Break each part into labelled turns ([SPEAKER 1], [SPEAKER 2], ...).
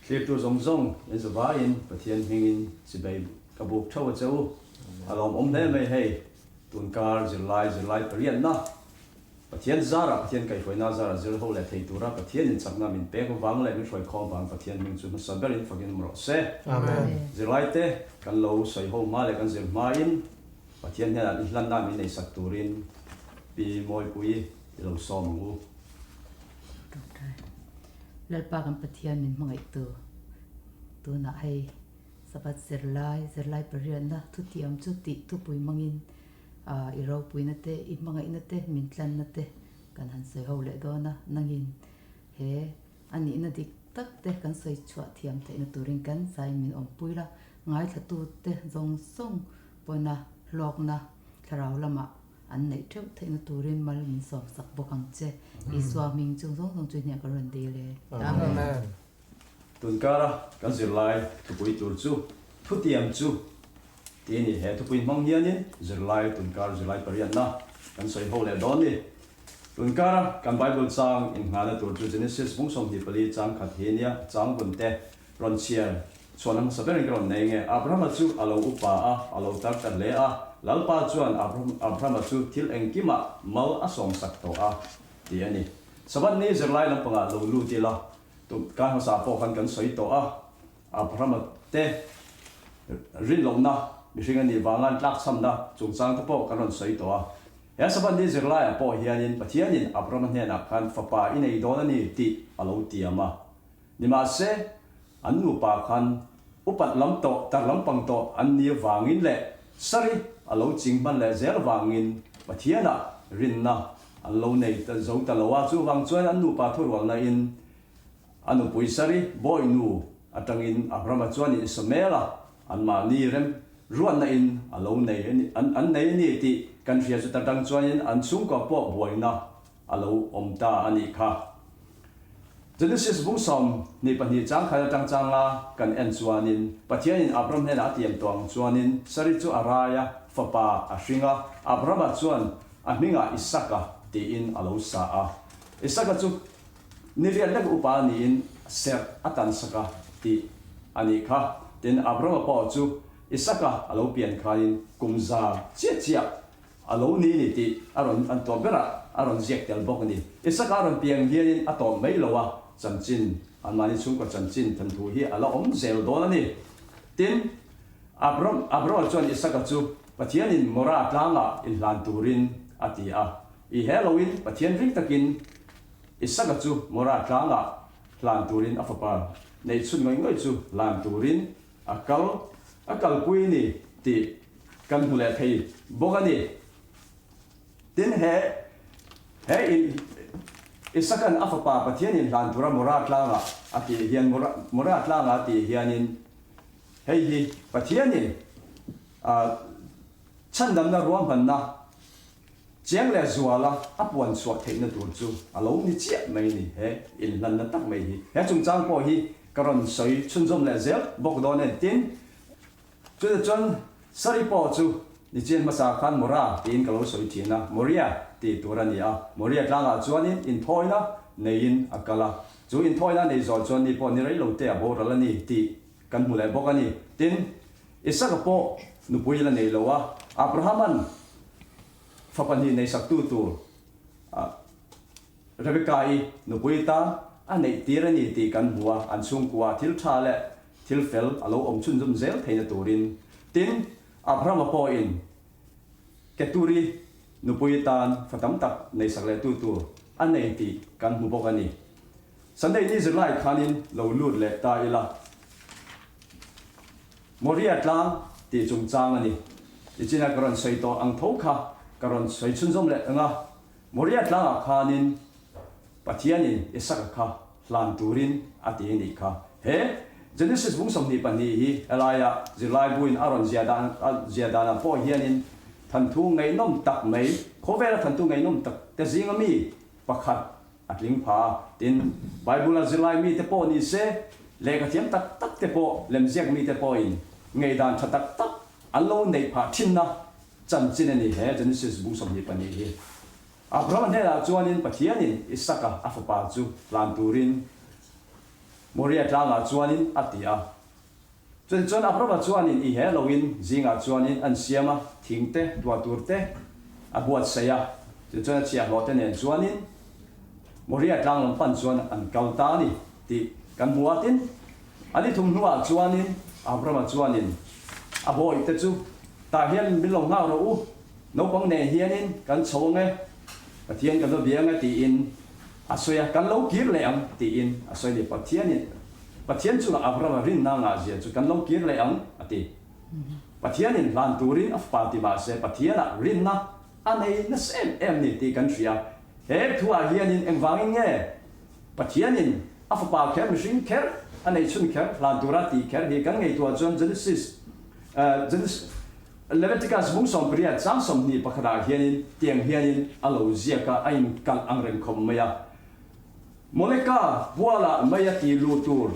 [SPEAKER 1] Thlirtu zawng zawng in zavaiin Pathian hmingin chibei ka buk theuh a che u. A lawmawm hle mai hei, tunkar zirlai zirlai pariatna Pathian zarah Pathian kaihhruaina zarah zir ho leh thei tura Pathian in chakna min pek vang leh min hruaikhawm vang Pathian hming chu hmasa berin fakin awm rawh se. Zirlai te kan lo sawi ho hma leh kan zir hmain Pathian hnenah i hlanna min neihsak turin Pi Mawipuii i lo sawm ang u.
[SPEAKER 2] Doctor, Lalpa kan Pathian min hmangaihtu tunah hei Sabbath zirlai, zirlai pariatna thutiam chu tih thupui hmangin i ropuina te, i hmangaihna te, min tlanna te kan han sawi ho leh dawn a, nangin he a nihna dik tak te kan sawi chhuah thiam theihna turin kan zai min awmpui la, ngaithlatute zawng zawng pawna hlawkna thlarau lamah an neih theuh theihna turin mal min sawm sak bawk ang che. Isua hming chung zawng zawng chu i hniah ka rawn dil e.
[SPEAKER 1] Amen. Tunkara kan zirlai thupui tur chu thutiam chu tih a ni. He thupui hmang hianin zirlai tunkar zirlai pariatna kan sawi ho leh dawn ni. Tunkara kan Bible chang inngahna tur chu Genesis bung 24 chang khat hi nia chang vun te rawn chhiar chhuahna hmasa berin ka rawn nei nge. Abrahama chu a lo upa a, a lo tar ta hle a. Lalpa chuan Abrahama chu thil engkimah mal a sawmsak tawh a tih a ni. Sabbath ni zirlai lampangah lo lut ila, tu kar hmasa pawh khan kan sawi tawh a, Abrahama te rinlohna mihring a nih vanga an tlakchhamna chungchang te pawh kan rawn sawi tawh a. He Sabbath ni zirlaiah pawh hianin Pathianin Abrahama hnenah khan fapa i nei dawn a ni tih a lo tiam a. Nimahse, an nupa khan upat lam tawh, tar lampang tawh an ni avangin leh Sari a lo ching hman leh zel avangin Pathianah rinna An lo nei ta zo ta lo a, chuvang chuan an nupa thurualna in a nupui Sari bawihnu atangin Abrahama chuan in Ismaela anmahni rem ruatna in a lo nei an nei a ni tih kan hria chu ta tang chuanin an chhungkua pawh buaina a lo awm ta a nih kha. Genesis bung 22 chang khat atang changa kan en chuanin Pathianin Abraham hnenah a tiam tawh ang chuanin Sari chu a rai a, fapa a hring a, Abrahama chuan A hmingah Isaka tiin a lo sa a. Isaka chu ni riat lek upa niin serh a tan sak a tih a nih kha. Tin, Abrahama pawh chu Isaka a lo pian khanin kum za chiah chiah a lo ni ni tih a rawn an tawp berah a rawn ziak tel bawk a ni. Isaka a rawn piang hianin a tawp mai lo a, chanchin, anmahni chhungkaw chanchin thanthu hi a la awm zel dawn a ni. Tin, Abrahama chuan Isaka chu Pathianin Mora tlangah inhlan turin a ti a. I he loin Pathian ring takin Isaka chu Mora tlangah hlan turin a fapa neih chhun ngawih ngawih chu hlan turin a kal a kalpui ni tih kan hmu leh thei bawk a ni. Tin, he he in Isaka'n a fapa Pathianin hlan tura Mora tlangah a tih hian Mora tlangah a tih hianin hei hi Pathianin A chhandamna ruahmanna chiang leh zuala a puan chhuah theihna tur chu a lo ni chiah mai ni. He inhlanna tak mai hi he chungchang pawh hi ka rawn sawi chhunzawm leh zel bawk dawn e. Tin, chutah chuan Sari pawh chu nichian hmasa khan Mora tiin ka lo sawi thin a, Moria tih tur a ni a. Moria tlangah chuanin inthawina neiin a kal a, chu inthawina nei zawh chuan ni pawh ni rei lo te a boral a ni tih Kan hmu leh bawk a ni. Tin, Isaka pawh nupui la nei lo a, Abrahama'n fa pahnih neisaktu tur Rebecca-i nupui tan a neih tir a ni tih kan hmu a, an chhungkua thil tha leh thil fel a lo awm chhunzawm zel theihna turin. Tin, Abrahama pawhin Keturi nupui tan fa tam tak neisak lehtu tur a nei tih kan hmu bawk a ni. Sunday ni zirlai khanin lo lut leh ta ila. Moria tlang tih chungchang a ni. Tichina ka rawn sawi tawh ang tho kha ka rawn sawi chhunzawm leh ang a. Moria tlangah khanin Pathianin Isaka kha hlan turin a ti a nih kha. He Genesis bung 22 hi helaia zirlai buin a rawn zia dan zia danah pawh hianin thanthu ngaihnawm tak mai, khawvela thanthu ngaihnawm tak te zinga mi pakhat A tling pha a, tin, Bible-a zirlai mite pawh ni se, lehkha thiam tak tak te pawh, lemziak mite pawhin ngaihdan tha tak tak an lo neih phah thinna chanchin a ni he Genesis bung 22 hi. Abrahama hnenah chuanin Pathianin Isaka a fapa chu hlan turin. Moria tlangah chuanin a ti a. Chutichuan Abrama chuanin i he loin zingah chuanin an siam a, thing te, tuah tur te a buatsaih a. Chutichuan a chhiahhlawh te nen chuanin Moria tlang lam pan chuan an kal ta a ni tih kan hmu a. Tin, a ni thum hnuah chuanin Abrama chuanin a bawih te chu, Tah hian min lo nghak rawh u, naupang nen hianin kan chho ang e, Pathian kan va bia ang e tiin a sawi a, kan lo kir leh ang tiin a sawi a ni. Pathianin Pathian chungah Abrahama rinna ngahzia chu kan lo kir leh ang a ti. Pathianin hlan turin a fapa ti mah se Pathianah rinna a nei nasa em em ni tih kan hria. He thuah hianin engvangin nge Pathianin a fapa kher mihring kher a nei chhun kher hlan tura tih kher hi kan ngaihtuah chuan Genesis Genesis Leviticus bung 18 chang 21 ah hianin tiang hianin a lo ziak a, a inkalh ang reng khawp mai a. Moleka pualah mei a ti lu tur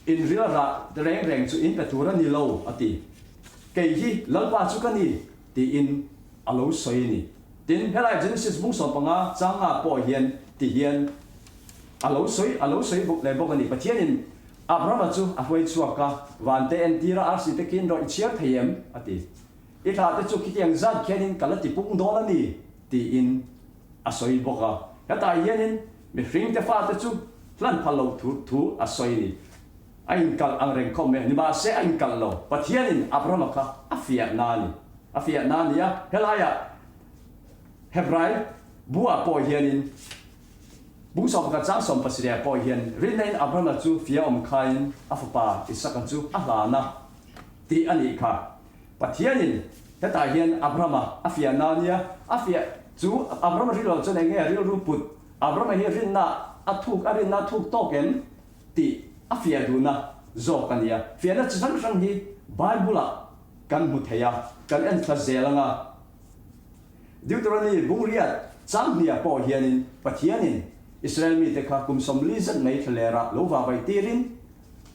[SPEAKER 1] in ril rah reng reng chu in pe tur a ni lo, a ti. Kei hi Lalpa chu ka ni, tiin a lo sawi a ni. Tin, helai Genesis bung 15 chang nga pawh hian ti hian a lo sawi a lo sawi bawk leh bawk a ni. Pathianin Abrahama chu a hruai chhuak a, Vante entira arsi te khin rawh i chhiar thei em? a ti. I thla te chu khitiang zat khianin ka la ti pung dawn a ni, tiin a sawi bawk a. Hetah hianin mihringte fate chu hlan phal lo thu thu a sawi a ni. A inkalh ang reng khawp mai a, nimahse a inkalh lo. Pathianin Abrahama kha a fiahna a ni. A fiahna a ni a, helaiah Hebrai buah pawh hianin Bung 11 chang 17 ah pawh hian rinna in Abrahama chu fia awm khain a fapa Isaka chu a hlan a tih a nih kha. Pathianin hetah hian Abrahama a fiahna a nia, a fiah chu Abrahama rilru chuan eng nge a rilru put? Abrahama hi rinna a thuk a rinna a thuk tawk em tih a fiah duhna zawk a nia. Fiahna chi hrang hrang hi Bible-ah kan hmu thei a, kan en thla zel ang a. Deuteronomy bung riat chang hniah pawh hianin Pathianin Israel mite kha kum 40 zet mai thlalerah lo vahvaih tirin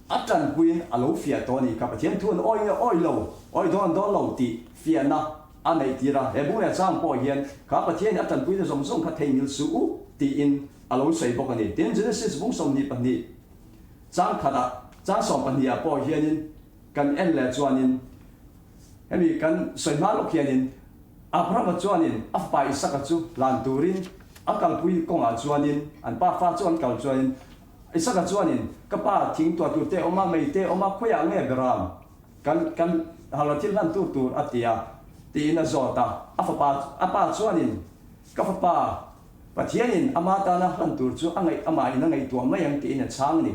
[SPEAKER 1] a tanpuiin a lo fiah tawh a nih kha. Pathian thu an awi nge awi lo, awi dawn an dawn lo tih fiahna a neih tir a. He bung riat chang pawh hian kha Pathianin a tanpuina zawng zawng kha theihnghilh suh u tiin a lo sawi bawk a ni. Tin, Genesis bung 22 chang khatah chang 12 ah pawh hianin kan en leh chuanin Hemi kan sawi hma lawk hianin Abrahama chuanin a fapa Isaka chu hlan turin a kalpui kawngah chuanin an pa fa chu an kal chuanin Isaka chuanin ka pa thing tuah tur te awm a, mei te awm a, khawiah nge Beram kan kan halra thil hlan tur tur a ti a tiin a zawt a. A fapa a pa chuanin ka fapa Pathianin ama tana hlan tur chu a ngaih amahin a ngaihtuah mai ang tiin a chhang a ni.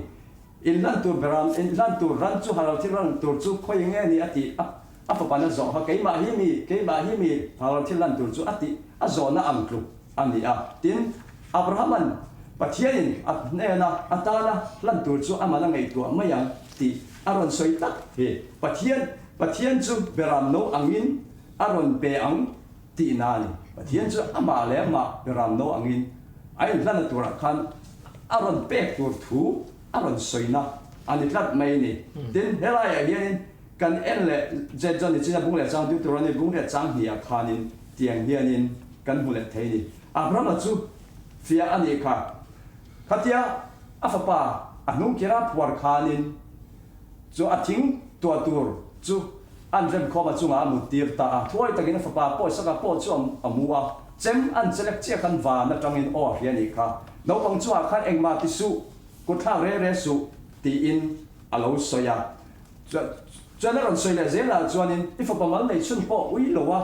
[SPEAKER 1] Inhlan tur beram, inhlan tur ran chu halal thil ran tur chu khawi nge ni a tih a, a fapan a zawh kha keimah hi mi, keimah hi mi halal thil lan tur chu a tih a zawhna ang tluk a ni a. Tin, Abrahama'n Pathianin a hnena a tana hlan tur chu aman a ngaihtuah mai ang tih a rawn sawi tak hi. Pathian, Pathian chu beram no angin a rawn pe ang tihna a ni. Pathian chu amah leh amah beram no angin a inhlana turah khan a rawn pek tur thu a rawn sawina a ni tlat mai a ni. Tin, helaiah hianin kan en leh zet zawh ni chin a bung leh chang Deuteronomy bung leh chang hniah khanin tiang hianin kan hmu leh thei a ni. Abrahama chu fiah a nih kha. Khatia a fapa a hnung kira phuar khanin chu a thing tuah tur chu an remkhawm a chungah a mut tir ta a. Thuai takin a fapa pawisa pawh chu a mu a, chem an chelek chiah khan van atangin aw a hria nih kha. Naupang chungah khan engmah ti suh, kutthlak re re suh tiin a lo sawi a. Chuan a rawn sawi leh zelah chuanin i fapa mal nei chhun pawh ui lo a,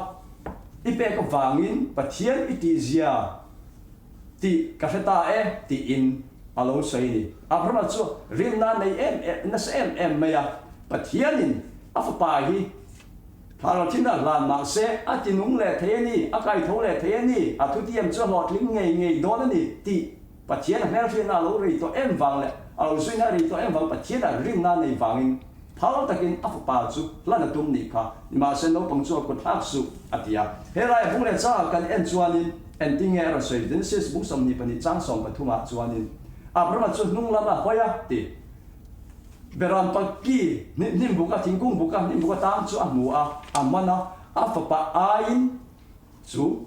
[SPEAKER 1] i pek avangin Pathian i tihzia tih ka hre ta e tiin a lo sawi a ni. Abrahama chu rinna nei em em nasa em em mai a, Pathianin a fapa hi thla thin a hlan mah se a ti nung leh thei a ni, a kai tho leh thei a ni, a thutiam chu a hlawhtling ngei ngei dawn a ni tih Pathian a hmelhriatna a lo rei tawh em vang leh a lo zuina a rei tawh em vang Pathian a rinna nei vangin phal takin a fapa chu hlan a tum nih kha. Nimahse naupang chu a kut thlak suh a ti a. Helai a bung leh changah kan en chuanin engtin nge a rawn sawi Genesis bung 22 chang 13 ah chuanin Abrahama chu hnung lam a hawi a ti. Beram paki hnim buka thingkung buka hnim buka tang chu a hmu a, a man a, a fapa aiin Chu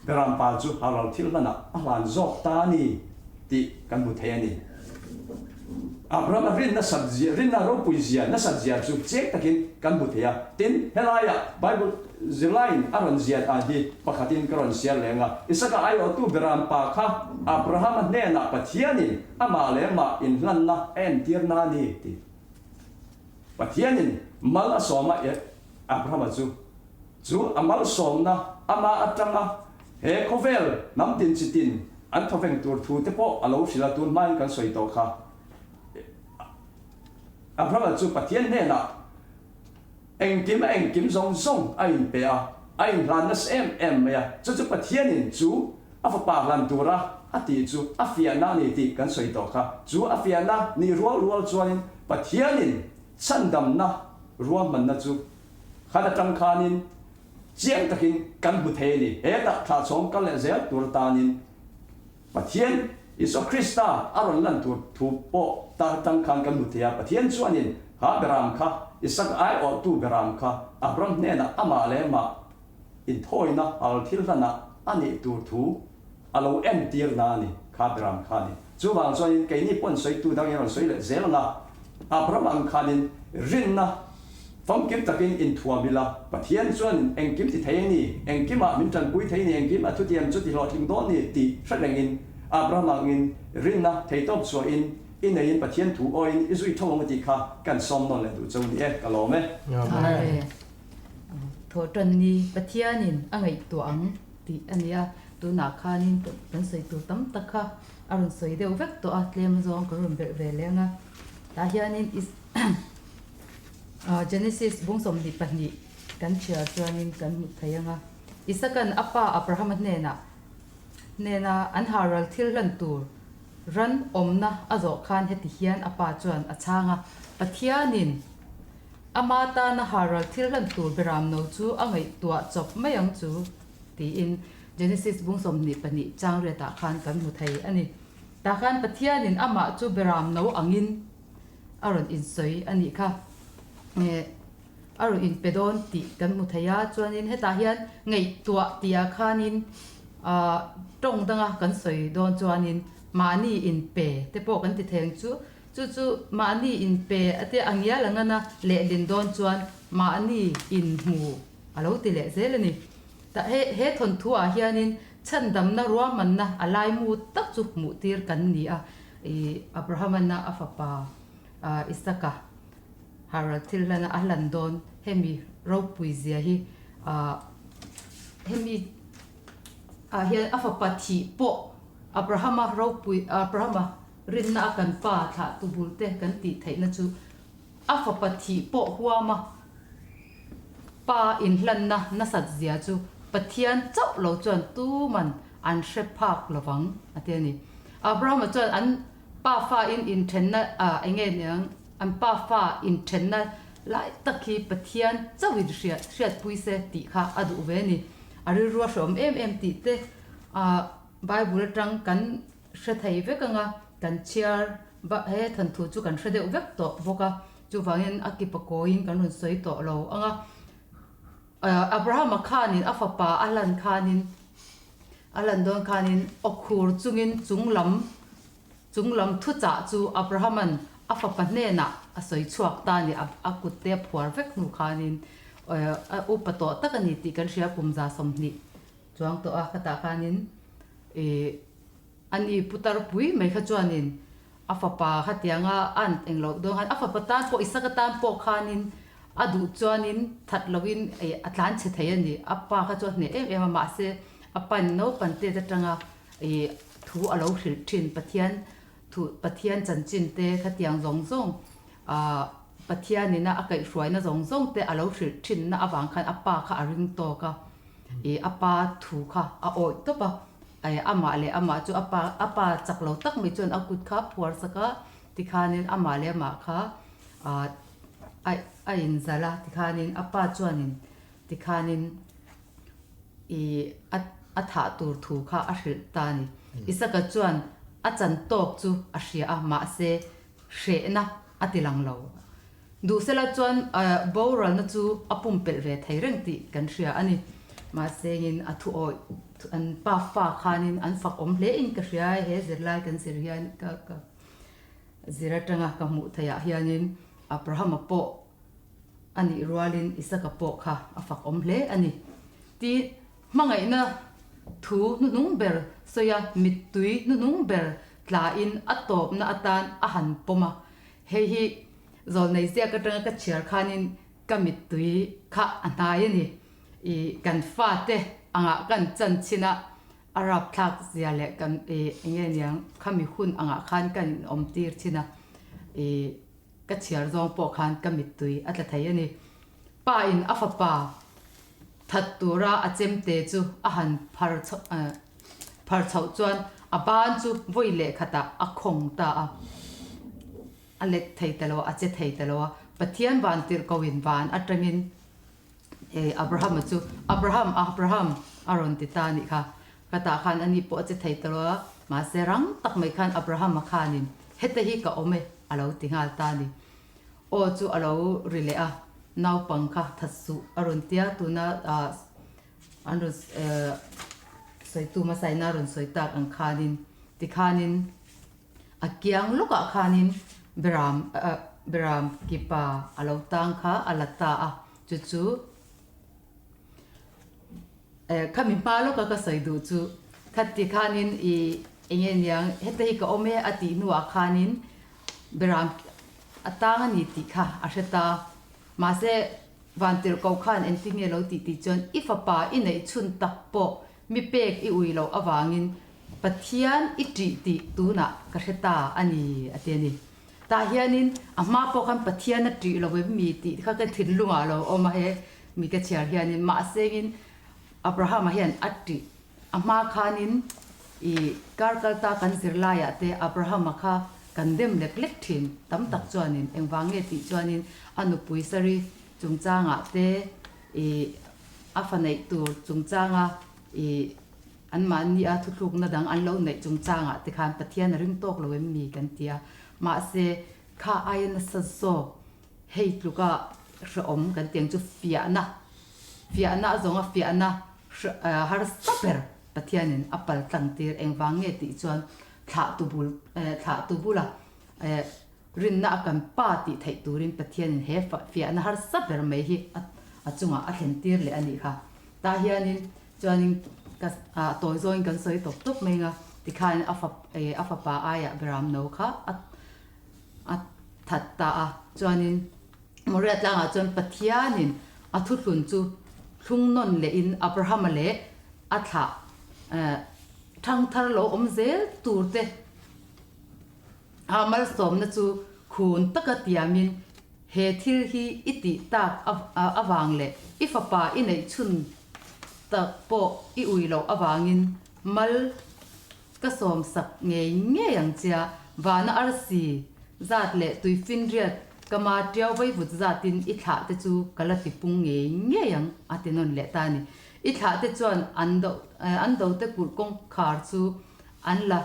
[SPEAKER 1] Berampa chu halral thil hlanah a hlan zawk ta a ni tih kan hmu thei a ni. Abrahama rin nasat zia, rinna ropui zia nasat zia chu chiang takin kan hmu thei a. Tin, helaiah Bible zirlaiin a rawn ziat an hi pakhatin ka rawn siar leng a. Isaka aiawhtu Beram pa kha Abrahama hnenah Pathianin amah leh amah inhlanna a entirna a ni tih. Pathianin mal a sawm a, Abrahama chu chu a malsawmna ama atanga he khawvel hnam tin chi tin an thawveng tur thu te pawh a lo hrilh a, tun hmain kan sawi tawh kha. Abrahama chu Pathian hnenah engkim a engkim zawng zawng a inpe a, a inhlan nasa em em mai a, chu chu Pathianin chu a fapa hlan tura a tih chu a fiahna a ni tih kan sawi tawh kha. Chu a fiahna nih rual rual chuanin Pathianin chhandamna ruahmanna chu Khat atang khanin chiang takin kan hmu thei a ni. Hetah thlahchhawng kal leh zel tur atanin Pathian Isua Krista a rawn lan tur thu pawh ta atang khan kan hmu thei a. Pathian chuanin kha beram kha, Isaka aiawhtu beram kha Abraham hnenah amah leh amah inthawina al thil hlanah a nih tur thu a lo entir na a ni, kha Abraham kha a ni. Chuvang chuanin keini pawn sawitu dangin rawn sawi leh zel ang a, Abraham ang khanin rinna famkim takin inthuam ila, Pathian chuanin engkim ti thei a ni, engkimah min tanpui thei a ni, engkim a thutiam chu ti hlawhtling dawn ni tih hre rengin Abraham angin rinna theitawp chhuahin i neiin Pathian thu awiin i zui tho ang a tih kha kan sawm nawn leh duh cheu ni e, ka lawm e.
[SPEAKER 2] Amen. Thawhtanni Pathianin a ngaihtuah ang tih a ni a, tunah khanin kan sawi tur tam tak kha a rawn sawi deuh vek tawh a, tlem zawng kan rawn belh ve leh ang a. Tah hianin Genesis bung 22 kan chhiar chuanin kan hmu thei ang a, Isakan a pa Abrahama hnenah hnena an haral thil hlan tur ran awmna a zawh khan heti hian a pa chuan a chhang a, Pathianin Ama tana haral thil hlan tur beram no chu a ngaihtuah chawp mai ang chu, tiin Genesis bung 22 chang riatah khan kan hmu thei a ni. Tah khan Pathianin amah chu beram no angin a rawn insawi a nih kha. A rawn inpe dawn tih kan hmu thei a, chuanin hetah hian ngaihtuah tihah khanin tawng danga kan sawi dawn chuanin mahni inpe te pawh kan ti thei ang chu. Chu chu mahni inpe a tia a ngial a ngana lehlin dawn chuan mahni inhmu a lo ti leh zel a ni. Tah he he thawnthu ah hianin chhandamna ruahmanna a laimu tak chu hmuh tir kan ni a, ih Abrahamana a fapa Isaka haral thil hlana a hlan dawn hemi ropui zia hi ah hemi ah hian a fapa thih pawh Abrahama ropui Abrahama Rinna a kan pa thlahtu bul te kan tih theihna chu a fapa thih pawh huam a, pa inhlanna nasat zia chu Pathian chauh lo chuan tuman an hre phak lovang a ti a ni. Abrahama chuan an pa fa in inthenna ah enge niang an pa fa inthenna lai tak hi Pathian chauh in hriat hriatpui se tih kha a duh ve a ni. A rilru a hreawm em em tih te ah Bible atang kan Hre thei vek anga kan chhiar he thanthu chu kan hre deuh vek tawh bawk a, chuvangin a kipa kawiin kan rawn sawi tawh lo ang a. Abrahama khanin a fapa a hlan khanin a hlan dawn khanin awkhur chungin chunglam chunglam thuchah chu Abrahama'n a fapa hnenah a sawi chhuak ta a ni, a kut te a phuar vek hnu khanin a upa tawh tak a ni tih kan hria kum 20 chuang tawh a, khatah khanin Ih, ani putar pui mai kha chuanin a fapa kha tianga a an eng loh dawn khan a fapa tan pawh Isaka tan pawh khanin a duh chuanin that lohin ih a tlan chhe thei a ni. A pa kha chu a hneh em em a, mahse a pan naupang tet atanga ih thu a lo hrilh thin Pathian thu Pathian chanchin te khatiang zawng zawng ah Pathianina a kaihhruaina zawng zawng te a lo hrilh thinna avang khan a pa kha a ring tawk a. I a pa thu kha a awih tawp a, eh amah leh amah chu a pa a pa chak lo tak mai chuan a kut kha a phuar sak a, tikhanin amah leh amah kha ah a a inzalh a, tikhanin a pa chuanin tikhanin i a a thah tur thu kha a hrilh ta a ni. Isaka chuan a chan tawk chu a hria a, mahse hrehna a ti lang lo. Duhsela chuan boralna chu a pumpelh ve thei reng tih kan hria a ni. Mahsengin a thu awih an pa fa khanin an fak awm hle in ka hria e, he zirlai kan zir hian ka ka. Zir atanga ka hmuh theih ah hianin Abrahama pawh a nih rualin Isaka pawh kha a fak awm hle a ni. Tin, hmangaihna thu hnuhnung ber sawi a, mittui hnuhnung ber tlain a tawpna atan a han pawm a. Hei hi zawlnei ziak atanga ka chhiar khanin ka mittui kha a hnai a ni. I kan fate angah kan chan chin a, a rapthlak zia leh kan i eng nge niang khami hun angah khan kan inawm tir thin a, i ka chhiar zawng pawh khan ka mittui a tla thei a ni. Pa in a fapa that tura a chemte chu a han phar phar chhoh chuan a ban chu vawi leh khatah a khawng ta a, a let thei ta lo a, a che thei ta lo a, Pathian van tirh ko in van atangin Hei Abraham-a chu, Abraham, Abraham! a rawn ti ta a nih kha. Ka tah khan ani pawh a che thei ta lo a, mahse rang tak mai khan Abraham-a khanin, Heta hi ka awm e, a lo ti nghal ta a ni. Aw chu a lo ri leh a, naupang kha that suh a rawn ti a, tuna an rawn sawitu hmasaina a rawn sawi tak ang khanin tikhanin, A kiang lawkah khanin Beram Beram kipa a lo tang kha a la ta a, chu chu khami hma lawka ka sawi duh chu khati khanin i eng nge niang heta hi ka awm e a tih hnuah khanin Beram a tang a ni tih kha a hre ta. Mahse Vantirhko khan engtin nge lo tih tih chuan i fapa i neih chhun tak pawh Mi pek i ui loh avangin Pathian i ṭih tih tunah ka hre ta a ni, a ti a ni. Tah hianin a hma pawh khan Pathian a ṭih lo em mi tih kha ka thinlungah a lo awm a, he mi ka chhiar hianin mahsengin Abrahama hian a ṭih. A hma khanin i kar kal ta kan zirlaiah te Abrahama kha kan dem lek lek ṭhin tam tak chuanin engvang nge tih chuanin a nupui Sari chungchangah te i a fa neih tur chungchanga i anmahni a thuthlukna dang an lo neih chungchangah te khan Pathian a ring tawk lo em ni kan ti a. Mahse, kha aia nasa zawk hei tluka hrehawm kan ti ang chu fiahna, fiahna a zawnga fiahna harsa ber Pathianin a pal tlang tir engvang nge tih chuan thlahtu bul thlahtu bula Rinna a kan pa tih theih turin Pathianin he fiahna harsa ber mai hi a chungah a thlen tir leh a nih kha. Tah hianin chuanin ka tawi zawngin kan sawi tawp tawp mai anga tikhanin a a fapa aiah Beram no kha a a that ta a. Chuanin Moriah tlangah chuan Pathianin a thuthlun chu thlung nawn lehin Abrahama leh a thlah thangthar lo awm zel tur te A malsawmna chu khun taka tiamin, He thil hi i tih tak avang leh i fapa i neih chhun tak pawh i ui loh avangin mal ka sawmsak ngei ngei ang che a, vana arsi zat leh tuifinriat kama tiau vaivut zatin i thlah te chu ka la tipung ngei ngei ang, a ti nawn leh ta a ni. I thlah te chuan an dote kulh kawngkhar chu an la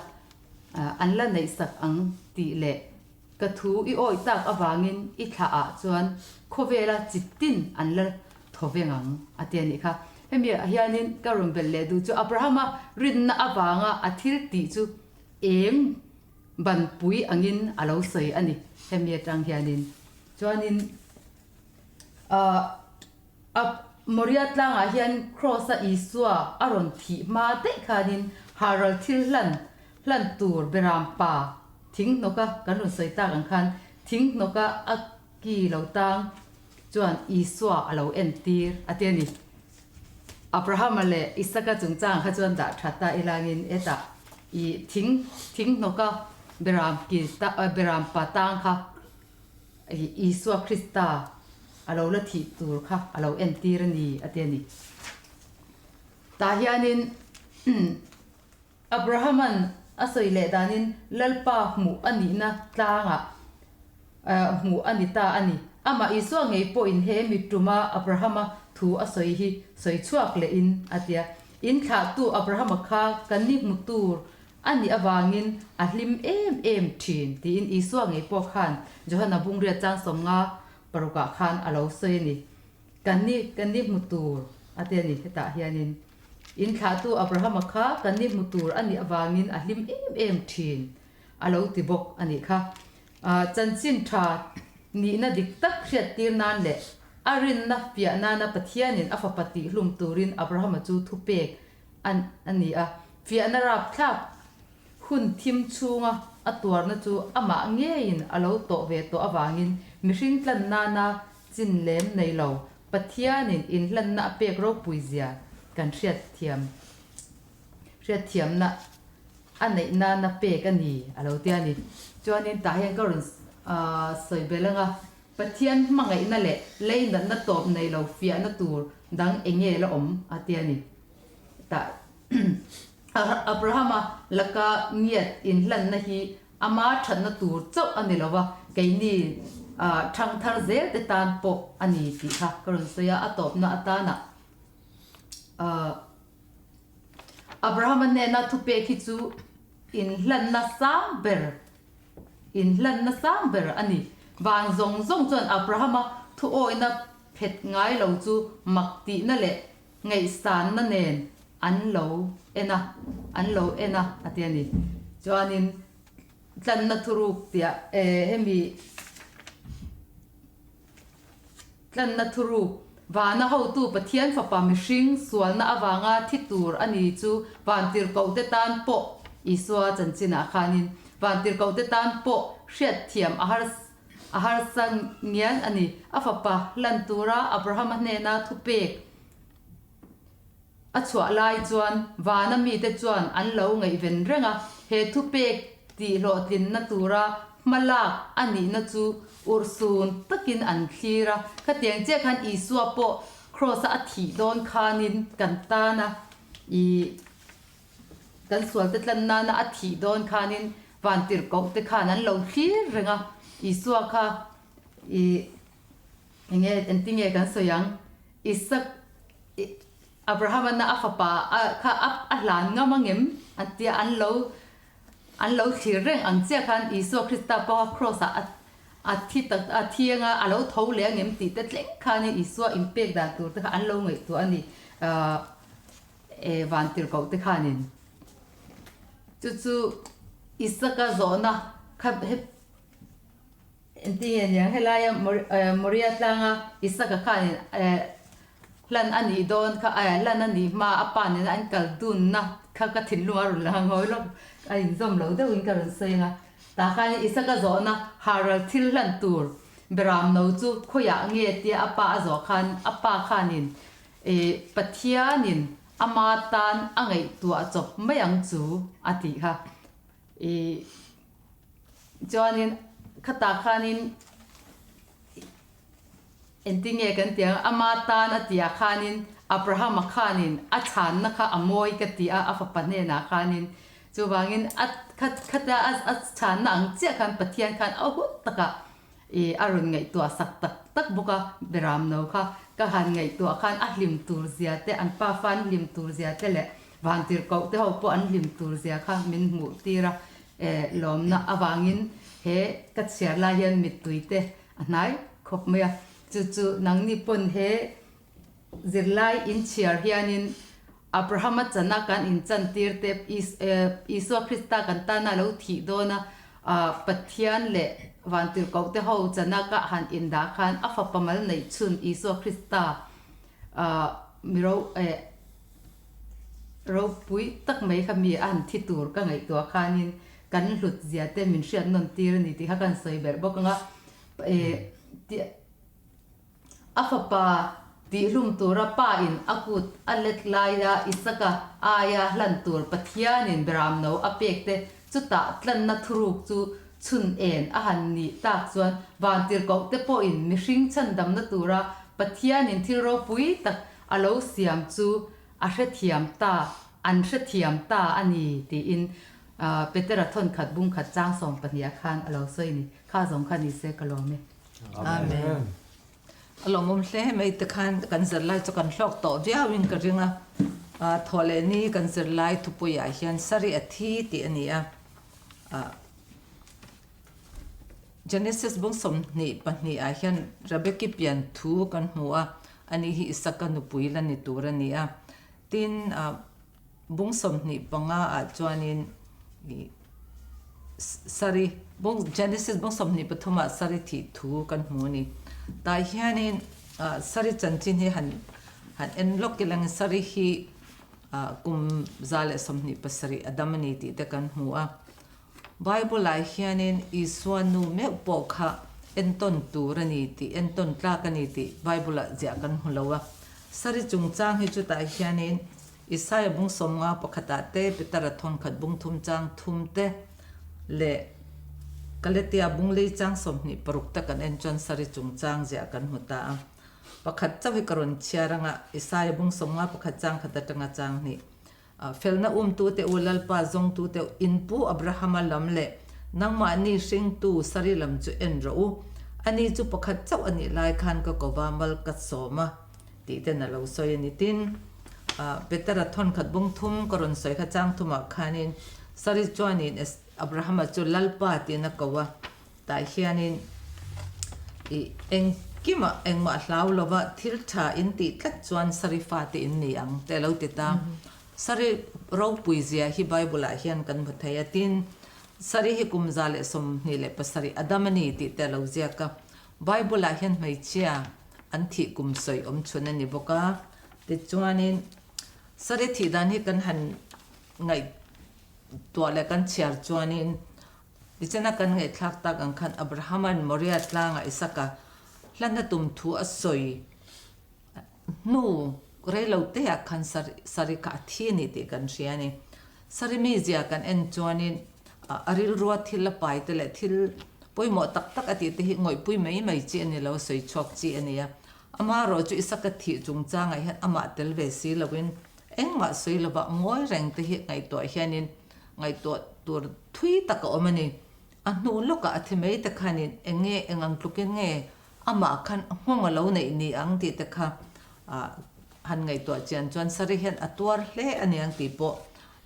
[SPEAKER 2] An la neihsak ang tih leh ka thu i awih tak avangin i thlah ah chuan khawvela chi tin an la thaw veng ang a ti a nih kha. Hemi ah hianin ka rawn belh leh duh chu Abrahama rinna avanga a thil tih chu eng banpui angin a lo sawi a ni hemi atang hianin. Chuanin ah. A Moria tlangah hian Kraws-a Isua a rawn thih hma daih khanin Haral thil hlan hlan tur Beram pa thing hnawka kan rawn sawi tak ang khan thing hnawka a ki lo tang chuan Isua a lo entir a ti a ni. Abrahama leh Isaka chungchangah kha chuan dah tha ta ilangin hetah i thing thing hnawka Beram ki Beram pa tang kha Isua Krista a lo la thih tur kha a lo entir a ni, a ti a ni. Tah hianin Abrahama'n a sawi leh danin Lalpa hmuh a nihna tlangah hmuh a ni ta a ni. Amah Isua ngei pawhin he mi tuma Abrahama thu a sawi hi sawi chhuak lehin a ti a, In thlahtu Abrahama kha kan ni hmu tur A nih avangin a hlim em em thin tiin Isua ngei pawh khan Johana bungriat chang 50 parukah khan a lo sawi a ni. Kan ni kan ni hmu tur a ti a ni hetah hianin in thlahtu Abrahama kha kan ni hmu tur a nih avangin a hlim em em thin a lo ti bawk a nih kha. Chanchin tha nihna dik tak hriattir nan leh a rinna fiah nana Pathianin a fapa tihhlum turin Abrahama chu thupek a ni a. Fiahna rapthlak hun thim chhunga a tuarna chu amah ngeiin a lo tawh ve tawh avangin mihring tlan nana chin lem nei lo Pathianin inhlanna a pek ropui zia kan hriatthiam hriatthiamna a neih nana pek a ni a lo ti a ni. Chuanin tah hian ka rawn sawi belh ang a, Pathian hmangaihna leh leinatna tawp nei lo fiahna tur dang eng nge la awm a ti a ni. Tah Abrahama laka ngiat inhlanna hi ama thatna tur chauh a ni lo va, keini thangthar zel te tan pawh a ni tih kha ka rawn sawi a, a tawpna atana Abrahama hnena thupek hi chu inhlanna sang ber inhlanna sang ber a ni. Van zawng zawng chuan Abrahama thuawihna phet ngai lo chu mak tihna leh ngaihsanna nen an lo en a, an lo en a, a ti a ni. Chuanin tlanna thuruk tia hemi Tlanna thuruk, Vana hotu Pathian Fapa mihring sualna avanga thi tur a ni chu vantirhkohte tan pawh Isua chanchinah khanin vantirhkohte tan pawh hriatthiam a a harsa ngial a ni. A Fapa hlan tura Abrahama hnena thupek A chhuah lai chuan vana mite chuan an lo ngaihven reng a, he thupek tihhlawhtlinna tura hma lak a nihna chu urhsun takin an thlir a. Khatiang chiah khan Isua pawh Kraws-a a thih dawn khanin kan tana ih kan sualte tlan nana a thih dawn khanin vantirhkohte khan an lo thlir reng a, Isua kha ih enge engtinge kan sawi ang? Isak Abraham-a a fapa kha a hlan ngam a ngem a tia an lo an lo thlir reng ang chiah khan Isua Krista pawha Kraws-ah a thi tak a thi anga a lo tho leh a ngem tih te thleng khanin Isua inpek dan tur te kha an lo ngaihtuah a ni vantirhkoh te khanin chu chu Isaka zawhna kha Engtin nge niang helaia Moria tlanga Isaka khanin hlan a nih dawn kha hlan a nih hma a pa nena an kal dunna kha ka thinlung a rawn lang a ngawi lawk a inzawm lo deuhin ka rawn sawi ang a. Tah khanin Isaka zawhna haral thil hlan tur Beram no chu khawiah nge tia a pa a zawh khan a pa khanin Pathianin ama tan a ngaihtuah chawp mai ang chu a tih kha. Chuanin khatah khanin engtinge kan tih ang, ama tan a tihah khanin Abrahama khanin a chhanna kha a mawi ka ti a, a fapa hnenah khanin. Chuvangin a khata a chhanna ang chiah khan Pathian khan a hun takah ih a rawn ngaihtuah sak tak tak bawk a, Beram no kha ka han ngaihtuah khan a hlim tur zia te, an pafa an hlim tur zia te leh Vantirhkoh te ho pawh an hlim tur zia kha min hmuh tir a, lawmna avangin he ka chhiar lai hian mittui te a hnai khawp mai a, chu chu nangni pawn he zirlai inchhiar hianin Abrahama chana kan inchantir te Isua Krista kan tana lo thih dawn a, Pathian leh Vantirhkoh te ho chana ka han indah khan a fapa mal neih chhun Isua Krista miro Ropui tak mai kha mi a han thi tur ka ngaihtuah khanin kan hlut zia te min hriat nawn tir a ni tih kha ka han sawi berh bawk ang a. A fapa tihhlum tura pa in a kut a let laia Isaka aia hlan tur Pathianin Beramno a pek te chutah tlanna thuruk chu chhun en a han nih tak chuan vantirhkoh te pawhin mihring chhandamna tura Pathianin thil ropui tak a lo siam chu a hrethiam ta, an hrethiam ta a ni tiin Petera thawnkhat bungkhat chang 12 ah khan a lo sawi a ni. Kha zawng kha ni se ka lawm e.
[SPEAKER 3] Amen. A lawmawm hle mai te khan kan zirlai chu kan hlawk tawh viau in ka ring a. Thaw leh ni kan zirlai thupui ah hian Sari a thi tih a ni a. Genesis bung 22 ah hian Rebeki pian thu kan hmu a, ani hi Isaka nupui la ni tur a ni a. Tin, bung 25 ah chuanin. Sari bung Genesis bung 23 ah Sari thih thu kan hmu a ni. Tah hianin Sari chanchin hi han han en lawk ilangin Sari hi kum 127 a dam a ni tih te kan hmu a. Bible-ah hianin Isua nu meuh pawh kha entawn tur a ni tih, entawn tlak a ni tih Bible-ah ziah kan hmu lo a. Sari chungchang hi chutah hianin Isaia bung 50 pakhatah te, Petera thawnkhat bung thum chang thum te leh Galatia bung lei chang 26 te kan en chuan Sari chungchang ziah kan hmu ta a. Pakhat chauh hi ka rawn chhiar anga Isaia bung 50 pakhat chang khat atanga chang hnih. Felna umtute u Lalpa zawngtute u in pu Abrahama lam leh nangmahni hringtu Sari lam chu en rawh u. Ani chu pakhat chauh a nih lai khan ka kova mal ka sawm a tih ten a lo sawi a ni. Tin, Petera thawnkhat bung thum ka rawn sawi kha chang thumah khanin Sari chuanin Abrahama chu Lalpa tiin a ko a. Tah hianin i engkimah engmah hlau lova thil tha in tih tlat chuan Sari fate in ni ang te a lo ti ta. Sari ropui zia hi Bible-ah hian kan hmu thei a, tin, Sari hi kum 127 a dam a ni tih te a lo ziak a. Bible-ah hian hmeichhia an thih kum sawi awm chhun a ni bawk a. Tichuanin Sari thih dan hi kan han ngaihtuah leh kan chhiar chuanin Tichana kan ngaihthlak tak ang khan Abrahama'n Moriah tlangah Isaka hlanna tum thu a sawi hnu rei lo teah khan Sari kha a thi a ni tih kan hria a ni. Sari mizia kan en chuanin a rilrua thil a pai te leh thil pawimawh tak tak a tih te hi ngawihpui mai mai chi a ni lo, sawi chhuak chi a ni a. Amaherawh chu Isaka thih chungchangah hian amah tel ve si loin engmah sawi lova ngawi reng te hi ngaihtuah hianin Ngaihtuah tur thui tak a awm a ni. A hnu lawkah a thi mai te khanin eng nge eng ang tlukin nge amah khan nghawng a lo neih ni ang tih te kha han ngaihtuah chian chuan Sari hian a tuar hle a ni ang tih pawh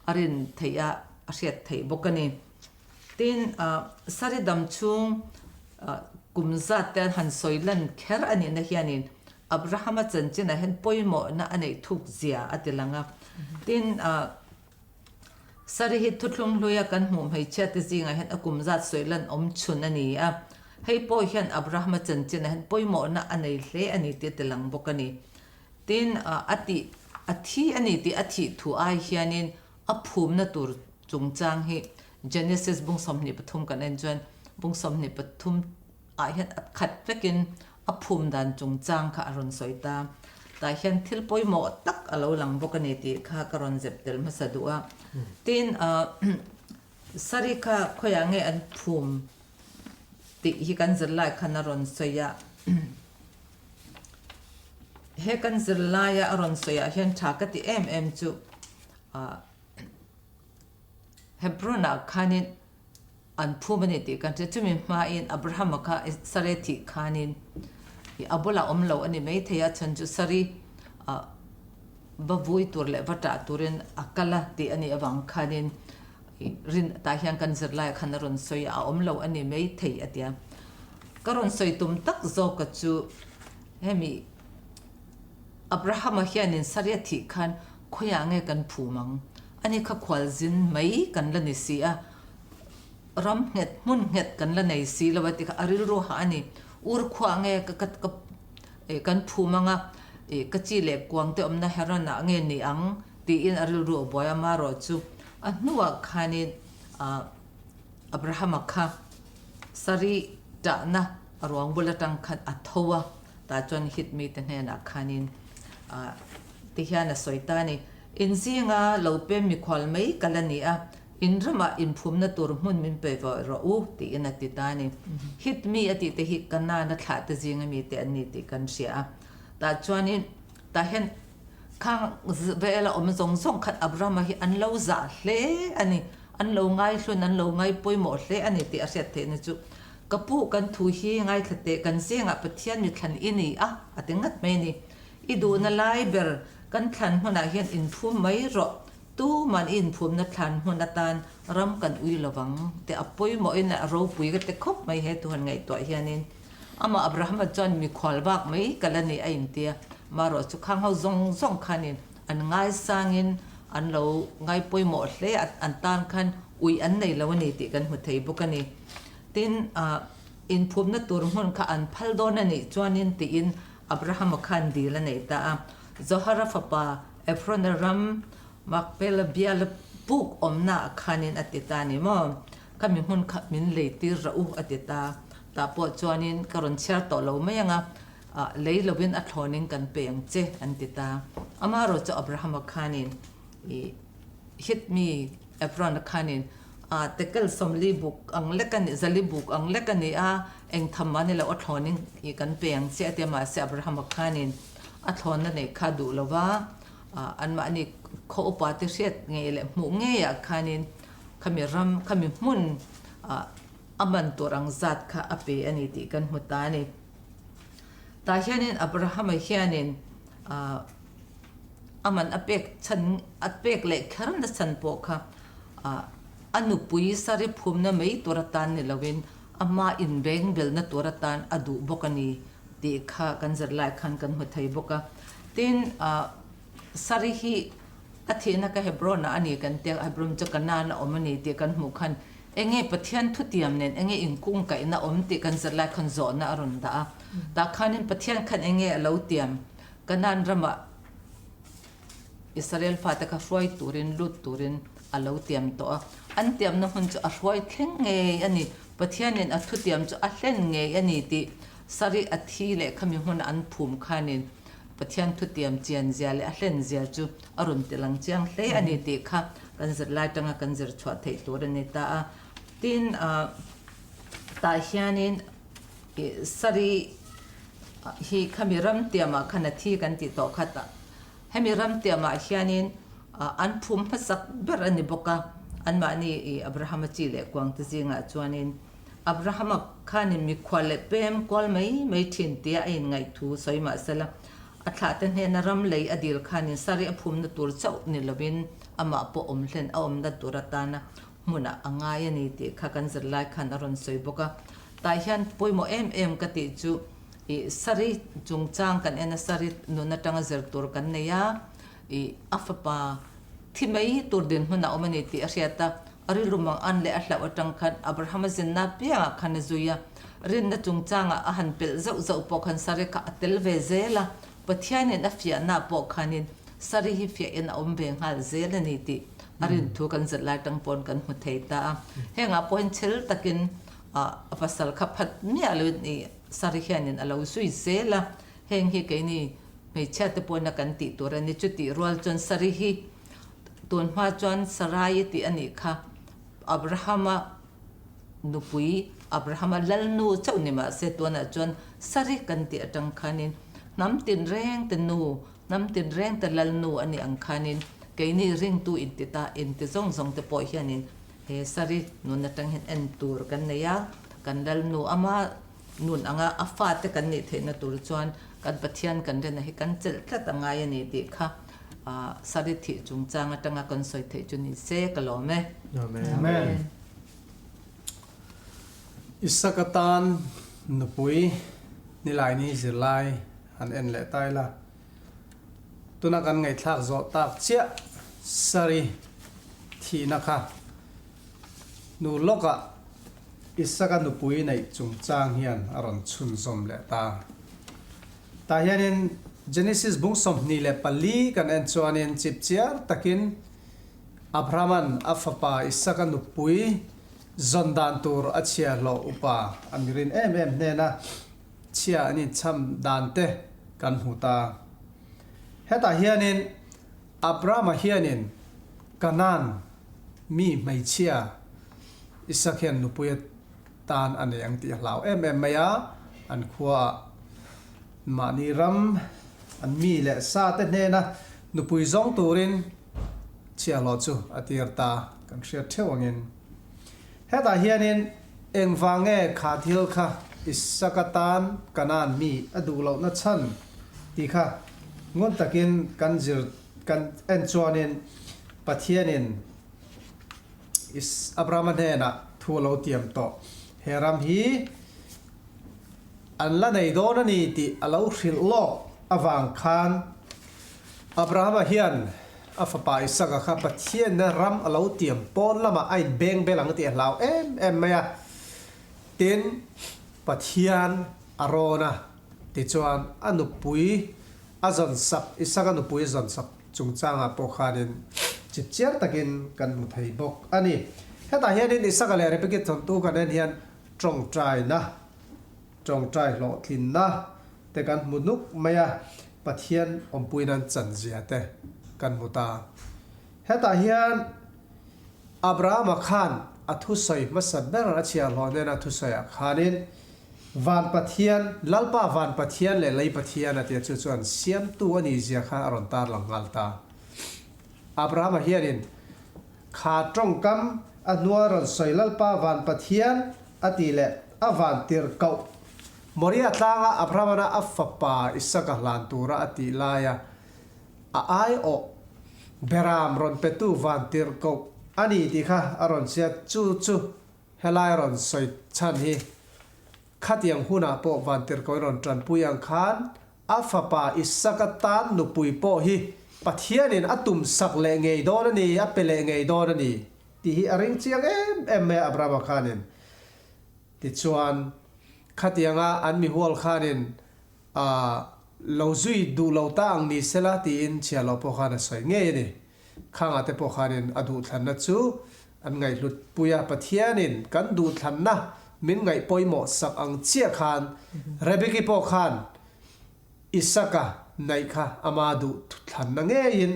[SPEAKER 3] a rin theih a, a hriat theih bawk a ni. Tin, Sari dam chhung kum zat te han sawi lan kher a nihna hianin Abrahama chanchinah hian pawimawhna a neih thuk zia a ti lang a. Tin, Sari hi thuthlung hluia kan hmuh hmeichhia te zingah hian a kum zat sawi lan awm chhun a ni a, hei pawh hian Abrahama chanchinah hian pawimawhna a nei hle a ni tih a ti lang bawk a ni. Tin, a tih a thi a ni tih a thih thu ai hianin a phumna tur chungchang hi Genesis bung 23 kan en chuan bung 23 ah hian a khat vekin a phum dan chungchang kha a rawn sawi ta. Tah hian thil pawimawh tak a lo lang bawk a ni tih kha ka rawn zep tel hmasa duh a. Tin, Sari kha khawiah nge an phum tih hi kan zirlai khan a rawn sawi a. He kan zirlaia a rawn sawiah hian tha ka ti em em chu Hebron-ah khanin An phum a ni tih kan hria. Chumi hmain Abrahama kha Sare thih khanin a bulah awm lo a ni maithei a, chhan chu Sari va vui tur leh va ṭah turin a kal a tih a nih avang khanin rin tah hian kan zirlaiah khan a rawn sawi a, a awm lo a ni maithei a ti a. Ka rawn sawi tum tak zawka chu hemi Abrahama hianin Sari a thih khan khawiah nge kan phum ang? Ani kha khualzin mai kan la ni si a. Ram nghet, hmun nghet kan la nei si lo a ti kha a rilru hah a ni. Ur khuah nge ka ka ka kan phum anga ka chi leh kuang te awmna Haran ah nge ni ang tiin a rilru a buai a, marawh chu a hnuah khanin Abrahama kha Sari tahna a ruang bul atang khan a tho a, tah chuan Hit mite hnenah khanin tihian a sawi ta a ni, Inzinga lo pem mikhual mai ka la ni a, In ramah inphumna tur hmun min pe vawih rawh u, tiin a ti ta a ni. Hit mi a tih te hi Kanaan a thlah te zinga mi te an ni tih kan hria a. Tah chuanin tah hian khang vela awm zawng zawng khat Abrahama hi an lo zah hle a ni, an lo ngaihlun, an lo ngaipawimawh hle a ni tih a hriat theihna chu ka pu kan thu hi ngaithla teh kan zingah Pathian mi thlan i ni a, a ti ngat mai a ni. I duhna lai ber kan thlan hmunah hian inphum mai rawh. Tuman i inphumna thlan hmun atan ram kan ui lovang tih a pawimawhin a ropui ka ti khawp mai he thu han ngaihtuah hianin. Amah Abrahama chuan mikhual bak mai ka la ni a intia, marawh chu khang ho zawng zawng khanin an ngaisangin an lo ngai pawimawh hle a, an tan khan ui an nei lo a ni tih kan hmu thei bawk a ni. Tin, inphumna tur hmun kha an phal dawn a nih chuanin tiin Abrahama khan dil a nei ta a. Zohara fapa Ephron-a ram Makpela biala puk awmnaah khanin a ti ta a ni maw? Khami hmun kha min lei tir rah u a ti ta. Tah pawh chuanin ka rawn chhiar tawh lo mai ang a, lei lovin a thlawnin kan pe ang che an ti ta. Amaherawh chu Abrahama khanin i hit mi Ephron-a khanin tekel sawmli buk ang lek a ni, zali buk ang lek a ni a, eng tham mah ni lo a thlawnin i kan pe ang che a ti a, mahse Abrahama khanin a thlawnna neih kha duh lo va, anmahni khaw upa te hriat ngei leh hmuh ngeiah khanin khami ram, khami hmun a man tur ang zat kha a pe a ni tih kan hmu ta a ni. Tah hianin Abrahama hianin a man a pek chhan, a pek leh kher na chhan pawh kha a nupui sari phumna mai tur atan ni loin ama inbeng belna tur atan a duh bawk a ni tih kha kan zirlai khan kan hmu thei bawk a. Tin, sari hi a thihna ka Hebron-ah a ni kan tia, Hebron chu Kanaan a awm a ni tih kan hmuh khan enge Pathian thutiam nen enge inkungkaihna awm tih kan zirlai khan zawhna a rawn dah a. Tah khanin Pathian khan enge a lo tiam Kanaan ramah Israel fate kha hruai turin lut turin a lo tiam tawh a. An tiamna hmun chu a hruai thleng ngei a ni. Pathianin a thutiam chu a hlen ngei a ni tih sarih a thi leh khami hmuna an phum khanin Pathian thutiam chian zia leh a hlen zia chu a rawn ti lang chiang hle a ni tih kha kan zirlai tanga kan zir chhuah theih tur a ni ta a. Tin, tah hianin sarih hi khami ram tiamah khan a thi kan tih tawh kha tah hemi ram tiamah hianin an phum hmasak ber a ni bawk a, anmahni Abrahama chi leh kuangte zingah chuanin Abrahama khanin mikhual leh pem kual mai mai thin tia a inngaih thu sawi mah sela, a thlahte hnena ram lei a dil khanin sari a phumna tur chauh ni lovin amah pawh awm hlen a awmna tur atana hmunah a ngai a ni tih kha kan zirlai khan a rawn sawi bawk a. Tah hian pawimawh em em ka tih chu ih sari chungchang kan en a, sari nun atanga zir tur kan nei a, ih a fapa thi mai tur dinhmun a awm a ni tih a hriat a. A rilru mang an leh a hlauh atang khan Abrahama zinna piangah khan a zui a, rinna chungchangah a han pelh zauh zauh pawh khan Sari kha a tel ve zel a, Pathianin a fiahna pawh khanin Sari hi fiahin a awm ve nghal zel a ni tih a rin thu kan zirh lai tang pawn kan hmu thei ta a. Hengah pawhin chhel takin a pasal kha phat miah loin i Sari hianin a lo zui zel a, heng hi keini hmeichhia te pawhin a kan tih tur a ni. Chutih rual chuan Sari hi Tun hma chuan Sarai tih a nih kha. Abrahama nupui, Abrahama lalnu chauh ni mah se tunah chuan Sari kan tih atang khanin hnam tinreng te nu, hnam tinreng te lalnu a nih ang khanin keini ringtu inti ta inti zawng zawng te pawh hianin he Sari nun atang hian en tur kan nei a, kan lalnu ama nun anga a fate kan nih theihna tur chuan kan Pathian kan rinna hi kan chelh tlat a ngai a ni tih kha Sari thih chungchang atanga kan sawi theih chu ni se ka lawm e.
[SPEAKER 4] Amen. Isaka tan nupui nilaini zirlai han en leh ta ila. Tuna kan ngaihthlak zawh tak chiah Sari thihna kha nu lawkah Isaka nupui neih chungchang hian a rawn chhunzawm leh ta. Tah hianin Genesis bung 24 kan en chuanin chipchiar takin Abrahama'n a fapa Isaka nupui zawn dan tur a chhia hlawh upa a mirin em em hnena chhia an inchham dan te kan hmu ta. Hetah hianin Abrahama hianin Kanaan mi hmeichhia Isak hian nupui a tan a nei ang tih a hlau em em mai a, an khuaah mahni ram an mi leh sa te hnena nupui zawng turin chhiahhlawh chu a tir ta kan hriat theuh angin. Hetah hianin engvang nge kha thil kha Isaka tan Kanaan mi a duh lohna chhan tih kha ngun takin kan zir kan en chuanin Pathianin Abrahama hnenah thu a lo tiam tawh. He ram hi an la nei dawn a ni tih a lo hrilh lawk avang khan Abrahama hian a fapa Isaka kha Pathianna ram a lo tiam pawn lamah a inbeng bel ang tih a hlau em em mai a. Tin, Pathian a rawn a, tichuan a nupui a zawnsak, Isaka nupui a zawnsak chungchangah pawh khanin chipchiar takin kan hmu thei bawk a ni. Hetah hianin Isaka leh Rebeki thawnthu kan en hian tawngtaina, tawngtai hlawhtlinna te kan hmu nuk mai a, Pathian awmpuina an chanzia te kan hmu ta. Hetah hian Abrahama khan a thusawi hmasa ber a chhiahhlawh nena thusawiah khanin Van Pathian, Lalpa Van Pathian leh Lei Pathian a tia chu chuan Siamtu a nihzia kha a rawn tarlang nghal ta. Abrahama hianin kha tawngkam a hnua rawn sawi Lalpa Van Pathian a tih leh a van tirhkoh Moria tlanga Abrahamana a fapa Isaka hlan tura a tih laia a aiawh beram rawn petu van tirhkoh a ni tih kha a rawn chhiat chu chu Helai rawn sawi chhan hi khatiang hunah pawh Vantirhkoin rawn tanpui ang khan a fapa Isaka tan nupui pawh hi Pathianin a tum sak leh ngei dawn a ni, a pe leh ngei dawn a ni tih hi a ring chiang em em mai a Abrahama khanin. Tichuan, khatianga an mihual khanin a lo zui duh lo ta ang ni sela tiin chhiahloh pawh khan a sawi ngei a ni. Khangah te pawh khanin a duhthlanna chu an ngaihhlut pui a, Pathianin kan duhthlanna min ngaih pawimawh sak ang chiah khan Rebeki pawh khan Isaka naih kha ama duhthlanna ngeiin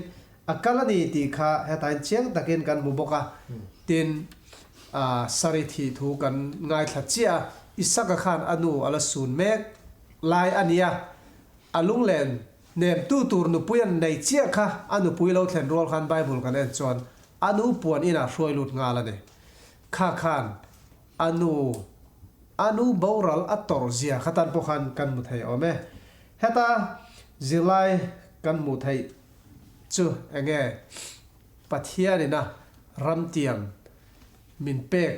[SPEAKER 4] a kal a ni tih kha hetain chiang takin kan hmu bawk a. Tin, Sari thih thu kan ngaithla chiah a, Isaka khan a nu a la sun mek lai a nia, a lunglen Nemtu tur nupui an nei chiah kha a nupui lo thlen rual khan Bible kan en chuan a nu puan inah hruai lut nghal a ni. Kha khan a nu a nu boral a tawrh zia kha tan pawh khan kan hmu thei awm e. Heta zirlai kan hmuh theih chu enge Pathianina ramtiam min pek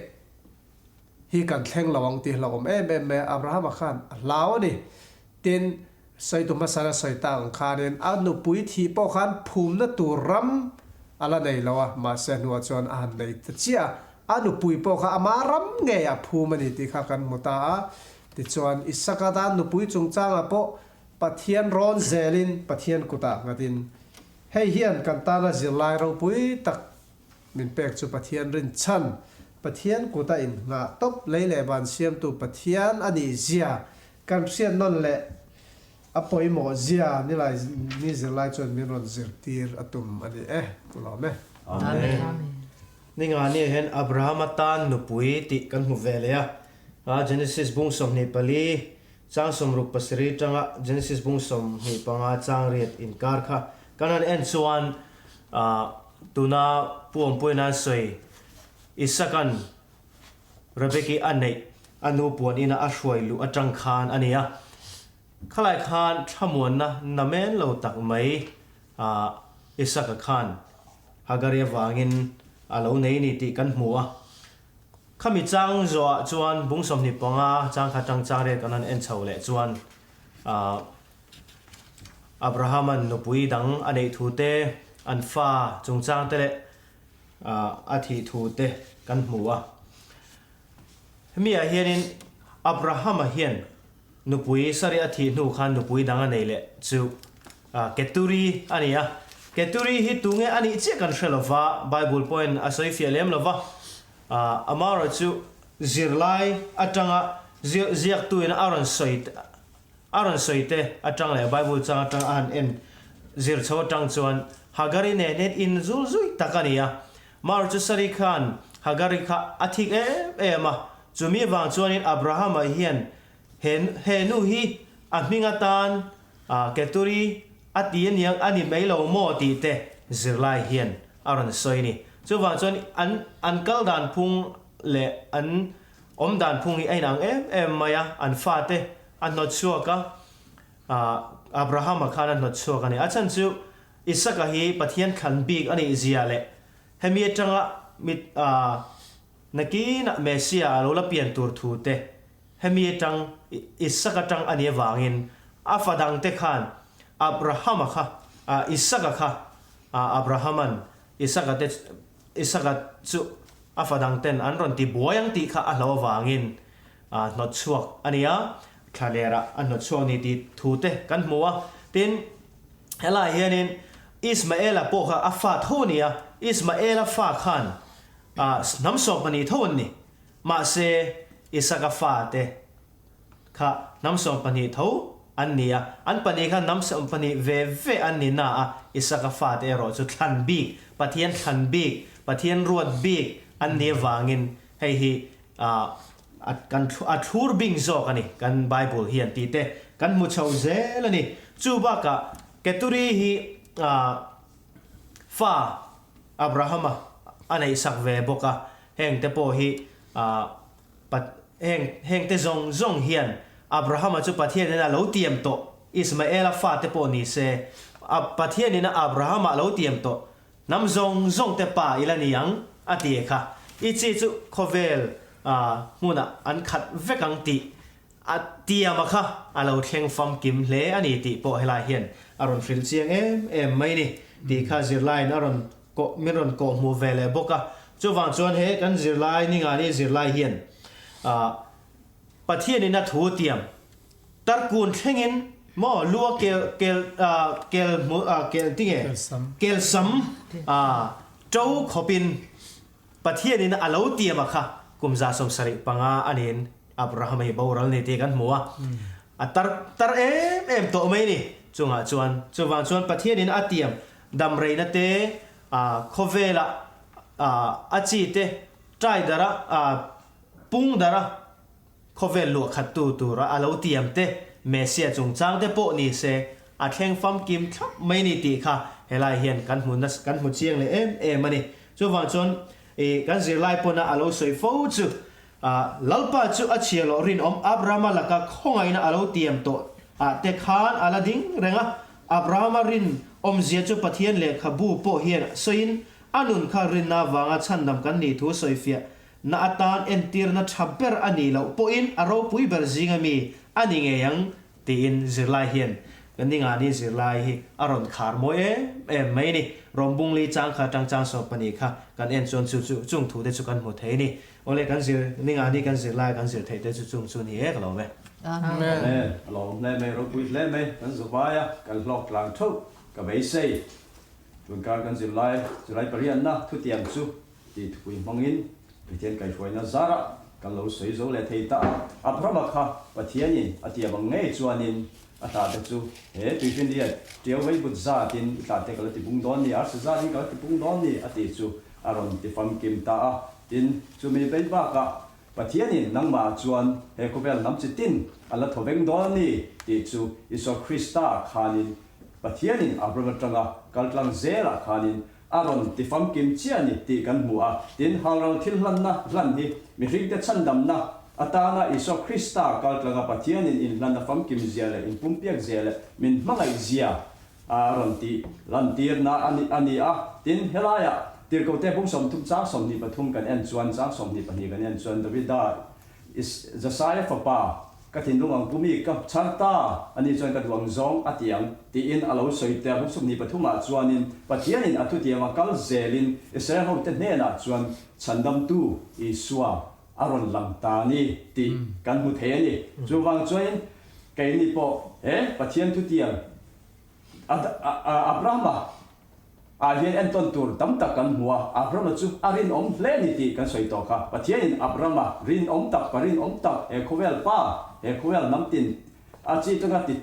[SPEAKER 4] hi kan thleng lo ang tih hlauhawm em em mai a, Abrahama khan a hlau a ni. Tin, sawitu hmasa a sawi tak ang khanin a nupui thih pawh khan phumna tur ram a la nei lo a, mahse hnuah chuan a han nei ta chiah a, a nupui pawh kha ama ram ngei a phum a ni tih kha kan hmu ta a. Tichuan, Isaka tan nupui chungchangah pawh Pathian rawn zelin Pathian kutah nghatin hei hian kan tana zirlai ropui tak Min pek chu Pathian rinchhan, Pathian kut a inngah tawp lei leh van siamtu Pathian a nih zia kan hriat nawn leh a pawimawh zia nilai ni zirlai chuan min rawn zirtir a tum a ni e. Ku lawm e.
[SPEAKER 5] Amen. Ningani ah hian Abrahama tan nupui tih kan hmu ve leh a, Genesis bung 24 chang 67 tanga Genesis bung 25 chang riat inkar kha kan han en chuan Tuna Pu Awmpuiin an sawi, Isaka'n Rebeki a neih a nu puan ina a hruai luh atang khan a ni a. Khalai khan thlamuanna namen lo tak mai Isaka khan Hagari avangin a lo nei ni tih kan hmu a. Khami chang zawhah chuan bung 25 chang kha tang chang riat kan han en chho leh chuan Abrahama'n nupui dang a neih thu te, an fa chungchang te leh a thih thu te kan hmu a. Hemi ah hianin Abrahama hian nupui Sari a thih hnu khan nupui dang a nei leh chu Keturi a ni a. Keturi hi tunge a nih chiah kan hre lo va, Bible pawhin a sawi fiah lem lo va. Amaherawhchu zirlai atanga ziaktuin a rawn sawi A rawn sawi te atang leh Bible chang atang a han en zir chho atang chuan Hagari nen hian in zul zui tak a ni a. Mar chu Sari khan Hagari kha a thik em em a, chumi avang chuanin Abrahama hian he he nu hi a hming atan Keturi a ti aniang a ni mai lo maw tih te zirlai hian a rawn sawi a ni. Chuvang chuan an an kal dan phung leh an Awm dan phung hi a inang em em mai a, an fate a hnawt chhuak a, Abrahama khan a hnawt chhuak a ni. A chhan chu Isaka hi Pathian thlan bik a nih zia leh hemi atanga mit nakinah Messiah a lo la pian tur thu te hemi atang Isaka tang a nih avangin a fa dangte khan Abrahama kha Isaka kha. Abrahama'n Isaka te Isaka chu a fa dang ten an rawn ti buai ang tih kha a hlauh avangin hnawt chhuak a ni a, thlalerah a hnawt chhuak ni tih thu te kan hmu a. Tin, helaiah hianin Ismaela pawh kha a fa tho a ni a, Ismaela fa khan hnam sawmpahnih tho an ni. Mahse, Isaka fate kha hnam 12 tho an ni a, an pahnih kha hnam 12 ve ve an ni na a, Isaka fate erawh chu thlan bik, Pathian thlan bik, Pathian ruat bik an ni avangin hei hi a kan a thlur bing zawk a ni, kan Bible hian tih te kan hmu chho zel a ni. Chu bakah Keturi hi fa Abrahama a neihsak ve bawk a, heng te pawh hi Heng hengte zawng zawng hian Abrahama chu Pathianin a lo tiam tawh, Ismaela fate pawh ni se, Pathianin a Abrahama a lo tiam tawh, hnam zawng zawngte pa ila ni ang, a ti kha. I chi chu khawvel hmunah an khat vek ang tih a tiama kha a lo thleng famkim hle a ni tih pawh helai hian a rawn hrilh chiang em em mai ni tih kha zirlaiin a rawn Kawh min rawn kawh hmuh ve leh bawk a. Chuvang chuan he kan zirlai ningani zirlai hian ah Pathianin a thu tiam tarkun thlengin maw lua kel kel ah kel hmu ah kel tinge kel sam ah to khawpin Pathianin a lo tiam a kha kum 75 aniin Abraham hi boral ni tih kan hmu a. A tar tar em em tawh mai ni chungah chuan chuvang chuan Pathianin a tiam Damreina te, khawvela a chi te ṭai dara pung dara khawvel luah khattu tura a lo tiam te, Messia chungchang te pawh ni se a thleng famkim thlap mai ni tih kha helai hian kan hmu nasa kan hmu chiang leh em em a ni. Chuvang chuan kan zirlai pawna a lo sawi fo chu Lalpa chu a chhia loh rinawm Abrahama laka khawngaihna a lo tiam tawh ah te khan a la ding reng a, Abrahama rin awmzia chu Pathian lehkhabu pawh hian sawiin a nun kha rinna avanga chhandam kan nih thu sawifiah na atan entirna tha ber a nih loh pawhin a ropui ber zinga mi a ni ngei ang tiin zirlai hian kan ningani zirlai hi a rawn khar mawi em em mai ni. Rawmbungli chang kha tang chang 12 kha kan en chuan chu chu chung thu te chu kan hmu thei ni. Awle kan zir ningani kan zirlai kan zir theih te chu chung chu ni e ka lo ve.
[SPEAKER 1] Amen. A lawm hle mai, ropui hle mai, kan zawai a, kan hlawk tlang theuh ka beisei. Tunkar kan zirlai zirlai pariatna thutiang chu tih thupui hmangin Pathian kaihhruaina zarah kan lo sawi zo leh thei ta a. Abrahama kha Pathianin a tiam ang ngei chuanin a hlate chu he tuifinriat tiau veibut zatin i hlate ka la ti pung dawn ni, arsi zatin ka la ti pung dawn ni a tih chu a rawn ti famkim ta a. Tin, chumi bei bakah Pathianin nangmah chuan he khawvel hnam chi tin a la thaw veng dawn a ni tih chu Isua Krista khanin Pathianin Abraham atanga kaltlang zelah khanin a rawn ti famkim chiah a ni tih kan hmu a. Tin, halral thil hlanna hlan hi mihringte chhandamna atana Isua Krista kaltlanga Pathianin inhlanna famkim zia leh inpumpiak zia leh min hmangaih zia a rawn tih lantirna a ni a. Tin, helaiah Tirhkohte bung 30 chang 23 kan en chuan, chang 22 kan en chuan Davida is Jasaia fapa, ka thinlung ang pu mi ka chhar ta, ani chuan ka duh ang zawng a ti ang, tiin a lo sawi tel. Bung 23 ah chuanin Pathianin a thutiam a kal zelin Israel hote hnenah chuan Chhandamtu Isua a rawn lang ta a ni tih kan hmu thei a ni. Chuvang chuanin keini pawh he Pathian thutiam Abrahama ah hian entawn tur tam tak kan hmu a, Abrahama chu a rinawm hle a ni tih kan sawi tawh kha. Pathianin Abrahama rinawm tak, pa rinawm tak, he khawvel pa, he khawvel hnam tin a chi atanga ti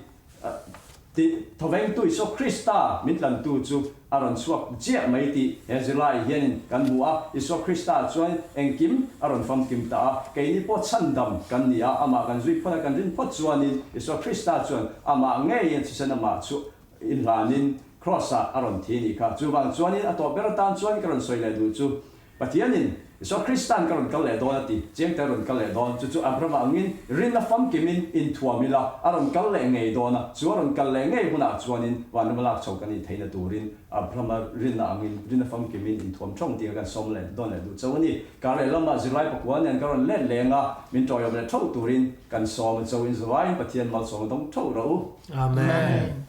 [SPEAKER 1] ti thawvengtu Isua Krista min tlantu chu a rawn chhuak chiah mai tih he zirlai hianin kan hmu a. Isua Krista chuan engkim a rawn famkim ta a, keini pawh chhandam kan ni a, amah kan zui phawt a, kan rin phawt chuanin Isua Krista chuan Amah ngeiin thisen amah chu inhlanin Kraws-ah a rawn thi nih kha. Chuvang chuanin a tawh ber atan chuan ka rawn sawi leh duh chu, Pathianin Isua Krista'n ka rawn kal leh dawn a ti, chiangte a rawn kal leh dawn. Chu chu Abrahama angin rinna famkimin inthuam ila a rawn kal leh ngei dawn a, chu a rawn kal leh ngei hunah chuanin vanrama lak chho kan intheihna turin Abrahama rinna angin rinna famkimin inthuam thawng tih kha kan sawm leh dawn leh duh chauh a ni. Kar leh lamah zirlai pakua nen ka rawn let leng a, min tawiawm leh thauh turin kan sawm a, cho in zavaiin Pathian malsawm a dawng thauh rawh u.
[SPEAKER 5] Amen.